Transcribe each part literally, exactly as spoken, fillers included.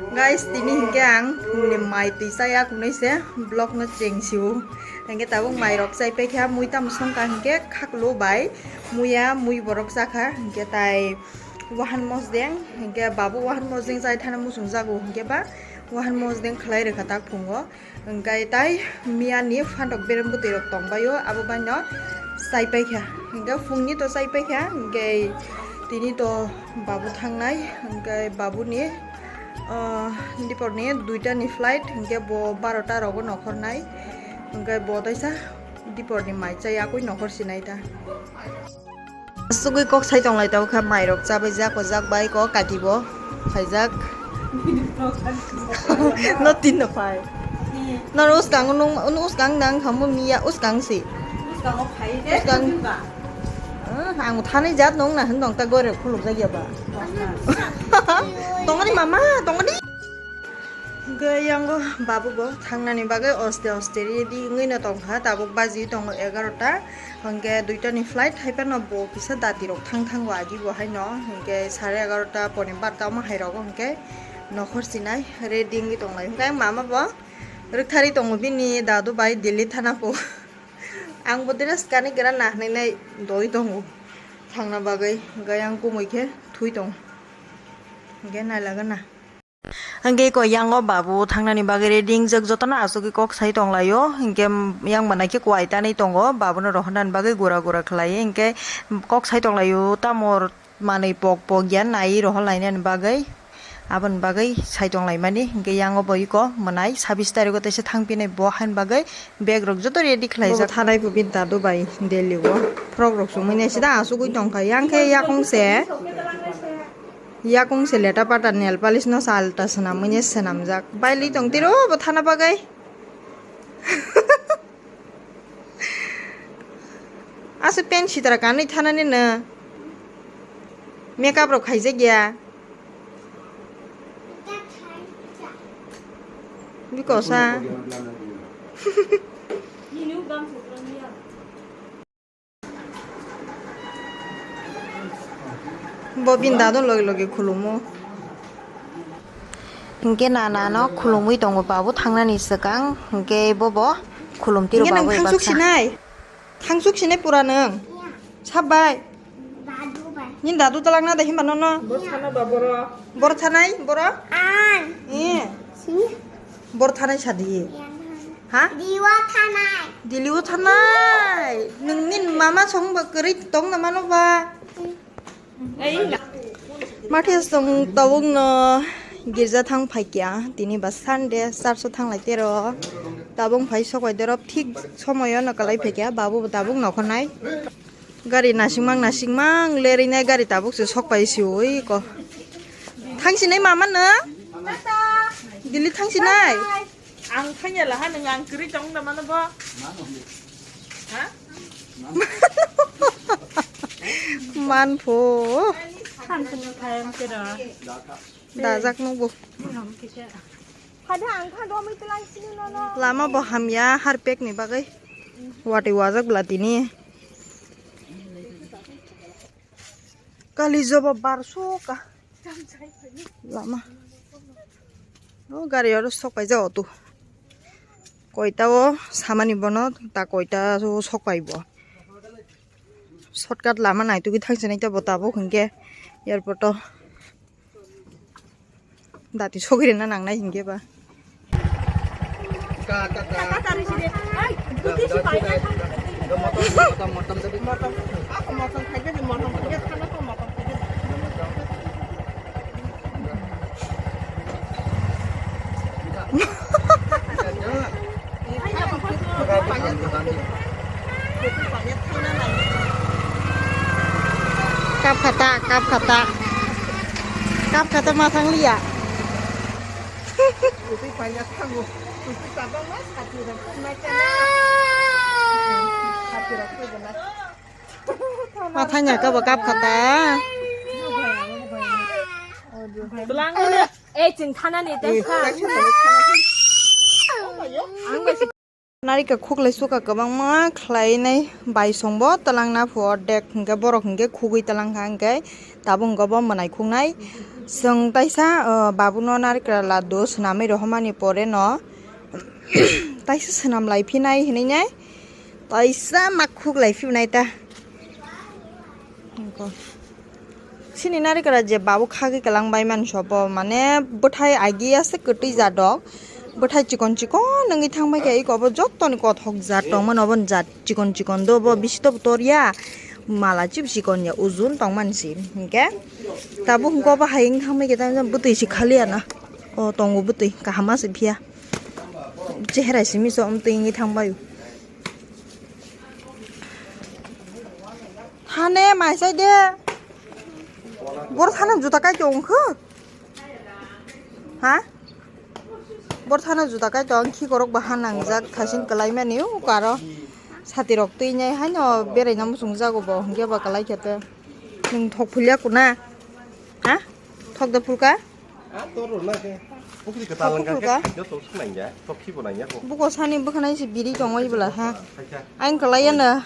Guys, tini hinkhe ang phungni mai twi chaya kunui se vlog no cheng sio. Hinkhe tabuk mai rok chai paikha, mui tamo songkha hinkhe khaklo bai muya mui borok chakha hinkhe tai wahan mosdeng hinkhe babu wahan mosdeng chai thana muchung jago hinkhe ba wahan mosdeng khlai rwkha tak phungo. Hwnkhe tai miyani phantok berem bwtwi rok tongbaio, abo baino chai paikha. Hwnkhe phungni to chai paikha, hwnkhe tini to babu thangnai, hwnkhe babuni, ah, diporni duitani flight, hwnkhe bo barota rogo nokhornai, hwnkhe bo taisa diporni mai chai yakui nokhor sinai ta. Asugwi kok sai tonglai tabukha, mairok chabaijak, ojak bai kok katibo khaijak. No tin no phai. No uskang nung, no uskang nang khamu miya uskang si. Uskang. Eh, ang thani jat nung na hin dong ta gore khuluk jagya ba. Tongani mama, tongani. Hwnkhe yango babu bo thangnani bagwi oste oste ready wngwi no tongkha, tabuk baji tongo egarota, hwnkhe duitani flight hai phano bo kisa dati rok thang thango agi bo haino, hwnkhe sare egarota poni barta omo hai rogo hwnkhe nokhor sinai ready wngwi tonglai. Hwnkhe ang mama bo rwktharwi tongo bini dadu bai Delhi thana po. Ang bo dress kanwi gra na hwnwi nai doi tongo thangna bagwi, hwnkhe yang kumui khe thui tongo, hwnkhe nailagana. Hwnkhe ko yango babu thangnani bagwi ready wngjak, jotono asugwi kok sai tonglaio. Hwnkhe yang manai khe kuwai tanwi tongo, babuno rohornani bagwi gura gura khlai. Hwnkhe kok sai tonglaio, tamo manwi pok pok ya nai rohor lainani bagwi, aboni bagwi sai tonglaimani. Hwnkhe yango bo iko mwnai sabis tariko teisa thangpinai bo haini bagwi bag rok joto ready khlaijak. Thanai bo bini dadu bai Delhi o frok rok chumui nai sida asugwi tongkha, yang khe yakung se. Yakung se leta pata nail polish no sa alta swnamwi ne swnamjak. Bailwi tong tiro bo thana bagwi. Aswk pen sitra kanwi thanani no. Makeup rok khaijak ya. Bikosa. Bo bini dadu logi logi khulumo. Hinkhe nana no khulumwi tongo babu thangnani swkang, hinkhe bobo khulum tiro. Hinkhe nwng babu thangchuk ebaksa sinai? Thangchuk sinai pura nwng? Sabai. Nini dadu twlangna de himba nono? Bor thanai ba boro. Bor thanai boro? Ang. Eh. Sini. Bor thanai sadi. Yang thanai. Ha? Diwa thanai. Diliwo thanai. Nwng nini mama song ba kwrwi tong na mano ba? Ei. Mathias tong tabuk no girja thang phaikya. Tini ba Sunday, church o thanglai tero. Tabuk phai sok bai doro thik somoyo no kwlai phaikya. Babu bo tabuk nokhornai. Gari nasingmang nasingmang lerwinai gari tabuk se sok pai si ui ko. Thangsinai mama no? Dili thangsinai? Ang thangya laha nung ang kwrwi tong da mano bo. Ha? Manpho. Thansinai thayang kira. Dajak nungbo. Phada ang kha romwi twlang sini nono. Lama bo hamya harpek ni bagwi. Watwi wajak bla tini. Kali joba bar suka. Lama. O gari oro sok paijak auto. Koita o samani bono ta koita o sok pai bo. Shortcut lama naitugwi thangsinai ta bo tabuk hinkhe airport o. Dati sogwi rina nangnai hinkhe ba. Kap khata, kap khata. Kap khata ma thang liya. Ma thang ya ka ba kap khata. Ei, chwng thanani tei kha. Ang bai Narika khuklai suka kwbangma khlainai bai songbo twlangna phu ordek hinkhe borok hinkhe khugui twlangkha hinkhe tabuk hinkhe bo mwnai khuknai. Chwng taisa, uh, babuno narikra laddu swnamwi rohormani pore no taisa swnam lai phinai hinwi nai taisa ma khuklai phibnai ta. Sini narikra je babu khagwi kwlang bai manso bo, mane, bwthai agi ase kwtwi jadok, bwthai chikon chikon wngwi thangbai khe, iko bo jottoni kothok jat tongmani, obo jat chikon chikon do, bo bisi to tor ya, mala chip chikon ya, ujun tongmani si, hinkhe tabuk hinkhe obo hai wng thangbai khe, tamo bwtwi si khali ya na, o tongo bwtwi, kaham ase phiya, chehrai simi se omtwi wngwi thangbai o. Thane maisai de. Bor thana juta kai tong kho. Ha? Bor thana juta kai tong, khikorok bahan nangjak, thasing kwlai mani, u karo. Sati rok twi nai haino berai na muchung jago bo, hwnkhe ba kwlai khe te. Nwng thok phulya kuna? Ha? Thok da phulka? Ah, toro na khe. Pukri kwtal wngkha khe, joto swk nangya, tokhi bo nangya kho. Buko sani bwkhanai se biri tongwi bwla ha. Ang kwlai ano.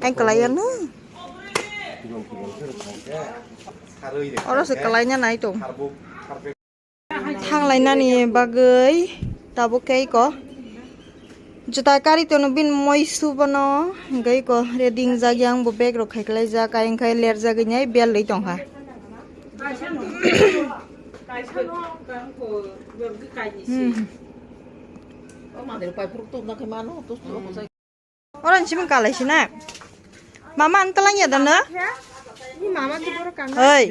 Ang kwlai ano. Oro se kwlai na nai tong. Thanglainani bagwi tabuk khe iko. Juta kari tono bin moi su bono, hingke iko ready wngjak yang bo bag rok khai khlai jak, ayang khai ler jagwi nai bel rwi tongkha. Hmm. Oro ni simi kalai sina. Mama, ang talang ya dana? Ni mama tu boro kang. Oi.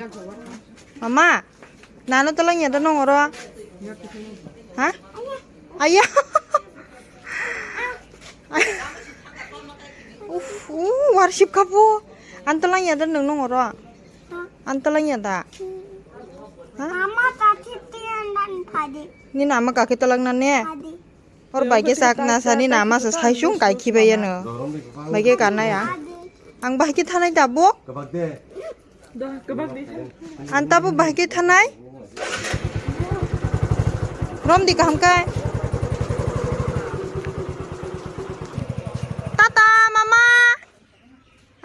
Mama, nano talang ya dana oro? Ha? Aya. Uf, uh, worship kapu. Ang talang ya dana nong oro? Ang talang ya da? Ha? Mama kaki tiyan dan padi. Ni nama kaki talang na ne? Padi. Or bai khe chak na sani nama se saisung kai khibai yano. Bai khe kanai ya. Ang bai khe thanai tabuk. Ang tabuk bai khe thanai. Romdi kaham kai. Tata mama.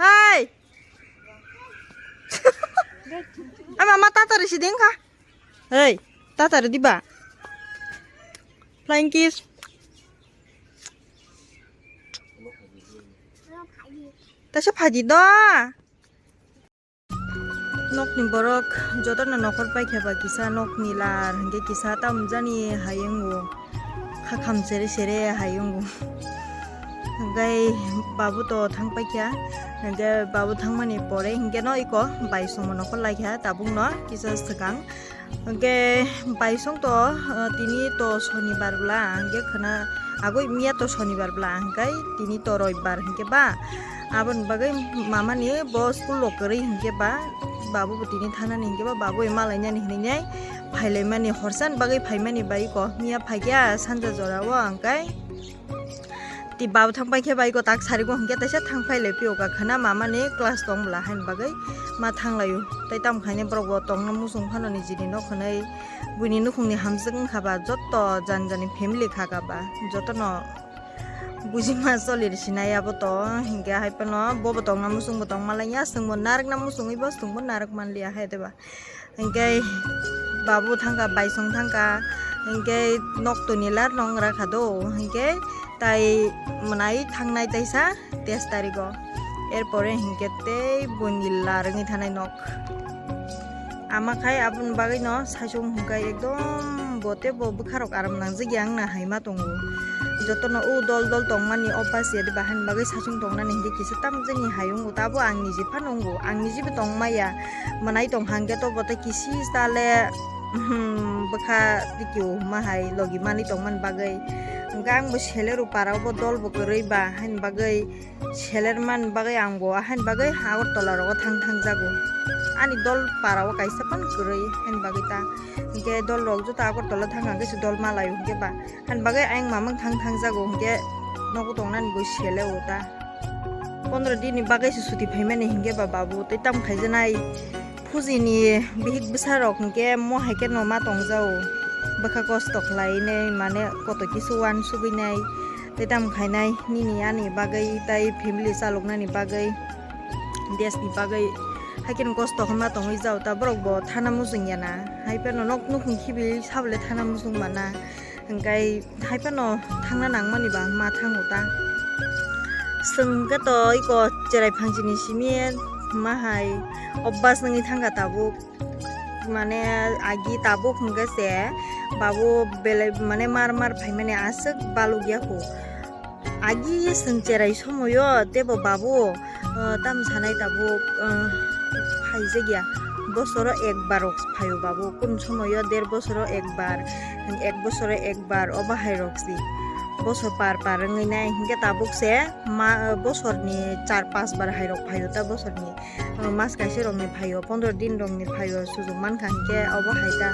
Hai. Ai mama tata risi ding kha. Hei, tata ridi ba. Flying kiss. Tasa phadi do. Nokni borok jotono nokhor paikha ba kisa nokni lar hingke kisa tamjani hayungo. Khakham sere sere hayungo. Hingke babu to thang paikha. Hingke babu thangmani pore hingke no iko bai somo nokhor laikha tabuk no kisa swkang. Hingke baisong to, eh, tini to sonibar bwla, hingke khwna agoi miya to sonibar bwla, hingke tini to roibar hingke ba. Aboni bagwi mamani bo school rok kwrwi hingke ba, babu bo tini thanani hingke ba, babu ema lainani hinwi nai phailaimani, horsa ni bagwi phaimani bai ko miya phaikhe sanja jora o hingke. Ti babo thang paikhe bai ko tak sari go hingke taisa thang phai lai pio ka khana mama ni class tong bwla hain bagwi ma thang laio. Tai tamo khaine borok bo tongna muchung phano nijini nok hwnwi buini nukhungni hamjwk wngkha ba jotto jani jani family kha ka ba jotono buji ma choli rwsinai abo to hingke hai phano bo bo tongna muchung bo tong malai ya chwng bo narwkna muchungwi bo chwng bo narwk manliya hai de ba. Hingke babu thangka, baisong thangka, hingke nok toni lar nong rakha do, hingke tai mwnai thangnai taisa teis tarigo. Erpore hingke tei buini lar wngwi thanai nok. Ama khai aboni bagwi no saichung hingkai ekdom bo tei bo bwkha rok aram nangjak ya wngna hai ma tongo. Jotono o dol dol tongmani o bus ya de bahai ni bagwi saichung tongnani hingke kisa tamjani hayung o tabo ang niji phano wngo, ang niji bo tong maya. Mwnai tong hangke to bo tei kisi sale, hmm, bwkha dikio huma hai logi mani tongmani bagwi. Hingke ang bo seler o para o bo dol bo kwrwi ba haini bagwi seler mani bagwi ang bo haini bagwi Agartala rogo thang thang jago. Ani dol para o kaisa phano kwrwi haini bagwi ta. Hingke dol rok joto Agartala thang hangke se dol malai o hingke ba. Haini bagwi ayang mamang thang thang jago hingke nogo tongnani bo sele o ta. Pondro din ni bagwi se suti phaimani hingke ba babu tei tamo khaijanai. Phuji ni bihik bwsa rok hingke mo hai khe no ma tong jao. Bwkha kosto khlai nai mane koto kisu uansugwi nai. Tei tamo khainai nini ani bagwi tei family chaloknani bagwi, desni bagwi haikhe nwng kosto khe ma tongwi jao ta, borok bo thana muchung ya na. Hai phano nok nukhung khibi sabole thana muchung mana. Hingkai hai phano thangna nangmani ba ma thango ta. Chwng khe to iko cherai phangsini simi ma hai obas wngwi thangkha tabuk. Mane agi tabuk hwnkhe se babu belai mane mar mar phaimani aswk balukya kho. Agi chwng cherai somoio teibo babu, ah, tam sanai tabuk, ah, phaijakya. Bosoro ekbar rok phaio babu, kun somoio der bosoro ekbar, ek bosoro ekbar, obo hai rok si. Bosor par par wngwi nai, hinkhe tabuk se ma, bosorni char pas bar hai rok phaio ta bosorni. Mas kaisa rokni phaio, pondro din rokni phaio, sujuk mankha hinkhe obo hai ta.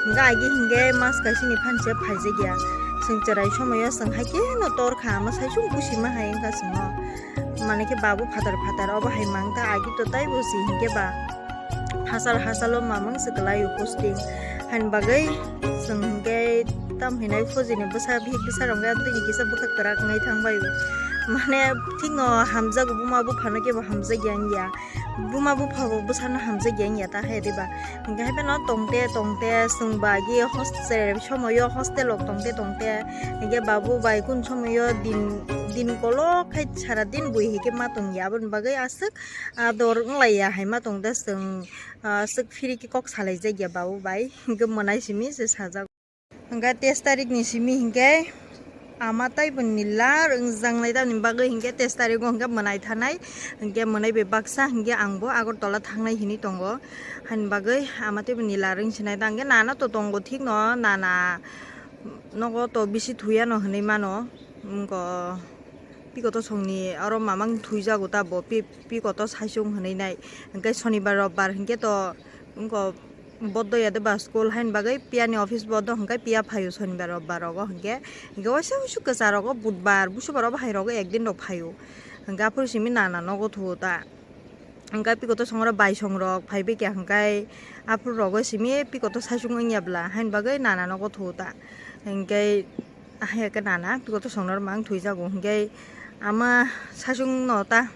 Hinkhe agi hinkhe mas kaisani phanse phaijakya. Chwng cherai somoio chwng haikhe no torkha, ama saichung kusi ma hai wngkha chwngno. Mane khe babu phatar phatar obo hai mangta, agi to taibo si hinkhe ba. Hachal hachalo mamang se kwlaio posting. Hani bagwi chwng hinkhe tam hinai phojini bwsa bihik bwsa rok wngkha, bini kisa bwkha kwrak wngwi thangbaio. Mane thikno hamjago, buma buphano kebo hamjakya wngya. Buma bupha bo bwsano hamjakya wngya ta hai diba. Hinkhe hai phano tongte tongte chwng ba agi hostel somoio hostel rok tongte tongte hinkhe babu bai kun somoio din din kolok khai sara din bui hinkhe ma tongya, aboni bagwi aswk ador wnglaiya hai ma tongde chwng, ah, aswk phiri khe kok salaijakya babu bai hinkhe mwnai simi se sajak. Hingke teis tarikni simi hingke ama taibo nila rwngjaknai, tamni bagwi hingke teis tarikgo hingke mwnai thanai, hingke mwnai bai baksa hingke angbo Agartala thangnai hinui tongo. Hani bagwi ama taibo nila rwngsinai ta hingke nana to tongo thikno, nana nogo to bisi thuyano hinui mano, wngko. Pikoto songni oro mamang thwijago ta bo pi-, pikoto saichung hinui nai. Hingke sonibar, robbar hingke to wngko boddo ya de ba school haini bagwi piyani office boddo hingke piya phaio sonibar, robbar rogo hingke. Hingke waisa wuisu kwchar rogo budbar, busubar obo hai rogo ekdin rok phaio. Hingke aphuru simi nana nogo thuo ta. Hingke pikoto songro baisong rok phaibai kha hingke aphuru rogo simi pikoto saichung wngya bla haini bagwi nana nogo thuo ta. Hingke Haiya khe nana pikoto songno mang thwijago hingke ama saichung no ta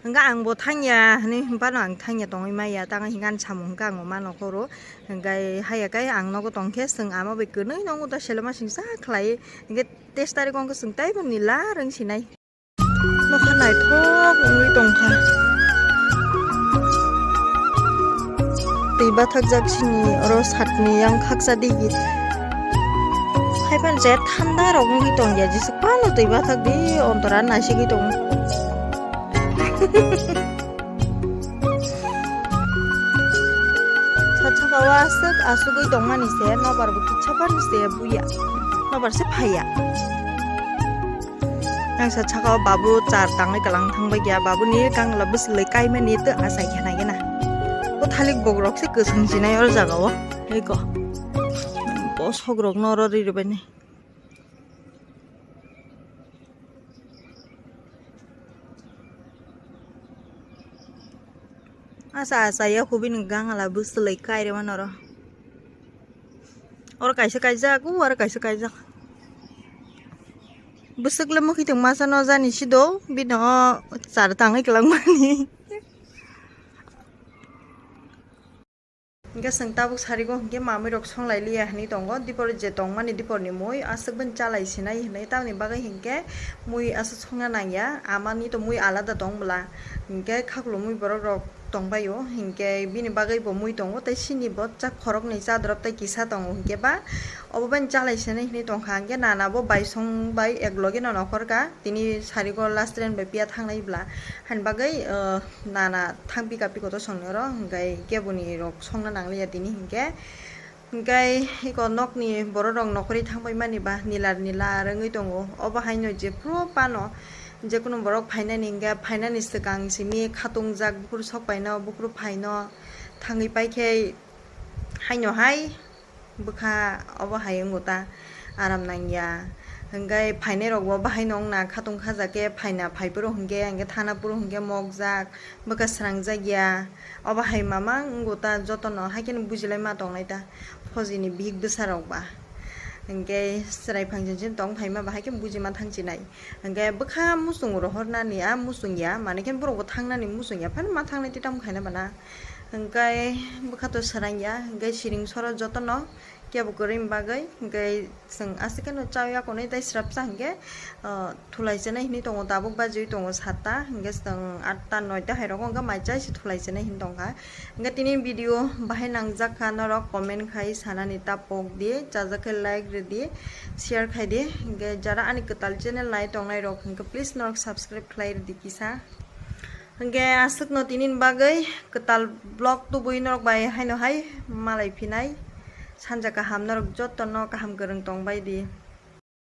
hingke ang bo thangya hinui phano ang thangya tongwi maya tang hingke ani samung hingke ang bo ma nokoro hingke haiya khe ang nogo tongkhe chwng ama bai kwnwi nongo ta selema singsa khlai hingke teis tarikgo hingke chwng teibo nila rwngsinai. Nokha naithok wngwi tongkha. Twi bathakjak sini oro satni yang khaksa digi. Haiphano je thanda rok wngwi tongya, jesuk phano twi bathak di ontora naisigwi tongo. Sat saka o aswk asugwi tongmani se nobar bo kitsa phano se buya, nobar se phaiya. Ang sa saka o babu char tangwi kalang thangbai ya, babuni kangla bwswlwi kaimani tei achai khe nai gana. O thalik bokrok se kwswng sinai o jaga o, eko. Bosok rok no oro ri rwbaini. Asa asa ya hubini gangala bwswlwi kairema noro. Oro kaisa kaijak, o aro kaisa kaijak. Bwswk le mwkhitwng masa no jani sido, bini o char tangwi kwlangmani. Hingke chwng tabuk sarigo hingke mamui rok songlai liya hinui tongo, dipor je tongmani dipor ni mui aswk bai chalai sinai hinui, tamni bagwi hingke mui aswk songna nangya, amani to mui alada tong bwla, hingke khaklumui borok rok tongbaio, hingke bini bagwi bo mui tongo tei sini bo chak khoroknwi cha drop tei kisa tongo, hingke ba obo bai chalai sinai hinui tongkha, hingke nana bo baisong bai ekloge no nokhorka, tini sarigo last train bai piya thangnai bwla, hani bagwi, ah, nana thang pika pikoto songni oro, hingke keboni rok songna nangliya tini hingke. Hingke eko nokni borok rok nokhorwi thangbai mani ba nilar nilar wngwi tongo. Obo haino jephru phano jekunu borok phainani hingke phainani swkang simi khatungjak buphuru sok paino buphuru phaino thangwi paikhe haino hai bwkha obo hai wngo ta aram nangya. Hingke phainai rokbo bahai no wngna khatung khaja khe phaina phaiphuru hingke hingke thana phuru hingke mokjak bwkha srangjakya. Obo hai mamang wngkha ta jotono, haikhe no bujilaima tongnai ta phojini bihik bwsarok ba. Hingke chwrai phangchin chin tong phaima bahai khe bujima thangchinai. Hingke bwkha muchung rohornani a muchung ya, mane khe borokbo thangnani muchung ya, phano ma thangnai twi tamo khaina bana. Hingke bwkha to swrang ya, hingke siring soro jotono kebo kwrwini bagwi, hingke chwng aswk kheno chawi akonwi tei srapsa hingke, ah, thulai chenai hinwi tongo, tabuk bajiwi tongo satta, hingke chwng atta noita hai rogo hingke mai chai se thulai chenai hinwi tongkha. Hingke tini video bahai nangjak kha norok comment khai sanani ta pok di, chajak khe like rwdi, share khai di. Hingke jara ani kwtal channel nai tongnai rok hingke please norok subscribe khlai rwdi kisa. Hingke aswkno tini bagwi kwtal vlog tubui norok bai haino hai malai phinai. Sanja kaham norok jotono kaham kwrwng tong bai di.